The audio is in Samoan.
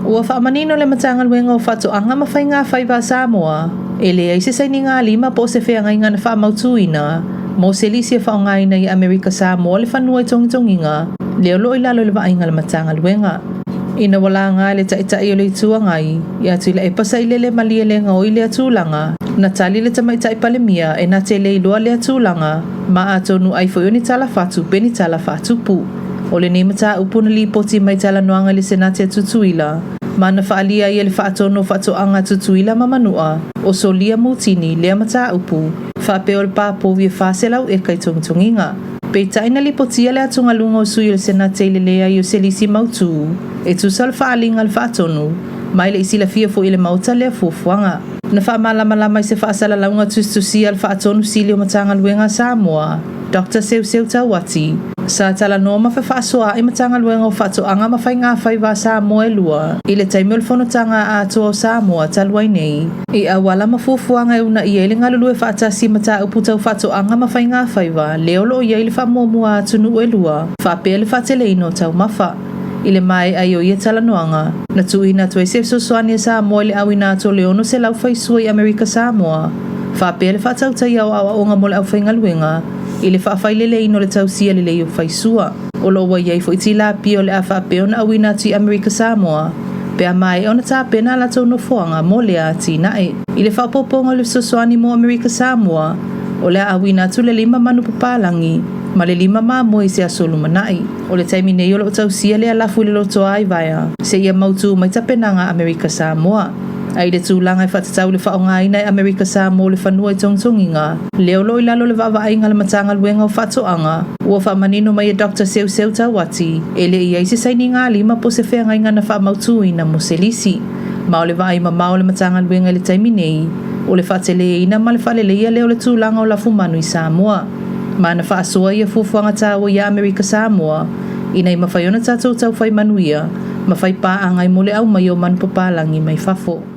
Ua faamanino le Matagaluega o Faatoaga ma Faiga Faiva a Samoa, e leai se sainigalima po o se feagaiga na faamautuina mo se lisi e faaaogaina i Amerika Samoa le fanua i Togitogiga, lea o lo o i lalo i le vaaiga a le Matagaluega. Ina ua laga e le Taitai o le Itu Agai, ia Tuilaepa Sailele Malielegaoi lea tulaga, na tali le Tamaitai Palemia e na te le iloa lea tulaga, ma atonu ai foi o ni tala fatu pe ni tala faatupu. O lenei mataupu na lipoti mai talanoaga i le Senate a Tutuila, ma na faaalia ai e le Faatonu o Faatoaga a Tutuila ma Manua, o Solia Mutini lea mataupu, faapea o le papovi e 400 eka i Togitogiga. Peitai na lipotia le atugaluga o sui o le Senate i le leai o se lisi mautu, e tusa o le faaaliga a le Faatonu, ma e le i silafia foi e le Maota lea fuafuaga. Na faamalamalama i se faasalalauga tusitusia a le Faatonu Sili o Matagaluega a Samoa, Dr Seuseu Tauati, sa talanoa ma fefaasoaai Matagaluega o Faatoaga ma Faiga Faiva a Samoa e lua i le taimi o le fonotaga a Atoa o Samoa talu ai nei, i auala ma fuafuaga e uunaia ai le galulue faatasi i mataupu tau faatoaga ma faiga faiva lea o lo o i ai le faamuamua a atunuu e lua faapea le faateleina o taumafa. I le maea ai o ia talanoaga, na tuuina atu ai se fesoasoani a Samoa i le auina atu o le 600 faisua i Amerika Samoa, faapea le faatautaia o aoaoga mo le aufaigaluega i le faafaileleina o le tausia lelei o faisua. O lo o ua i ai foi tilapia o le a faapea ona auina atu i Amerika Samoa pe a maea ona tapena a latou nofoaga mo lea atinae. I le faaopoopoga o le fesoasoani mo Amerika Samoa, o le a auina atu le 5 manu papalagi ma le 5 mamoe i se aso lumanai. O le taimi nei o lo o tausia lea lafu i le lotoa i Vaea seia mautū mai tapenaga a Amerika Samoa. A i le tulaga e faatatau i le faaaogaina e Amerika Samoa o le fanua i Togitogiga, lea o lo o i lalo o le vaavaaiga a le Matagaluega o Faatoaga, ua faamanino mai e Dr Seuseu Tauati, e le i i ai se sainigalima po o se feagaiga na faamautuina mo se lisi. Ma o le vaai mamao a le Matagaluega i le taimi nei, o le faateleina ma le faaleleia lea o le tulaga o lafumanu i Samoa. Ma na faasoa ia fuafuaga taua iā Amerika Samoa, ina ia mafai ona tatou tau fai manuia ma fai paaga ai mo le aumaia o manupapalagi mai fafo.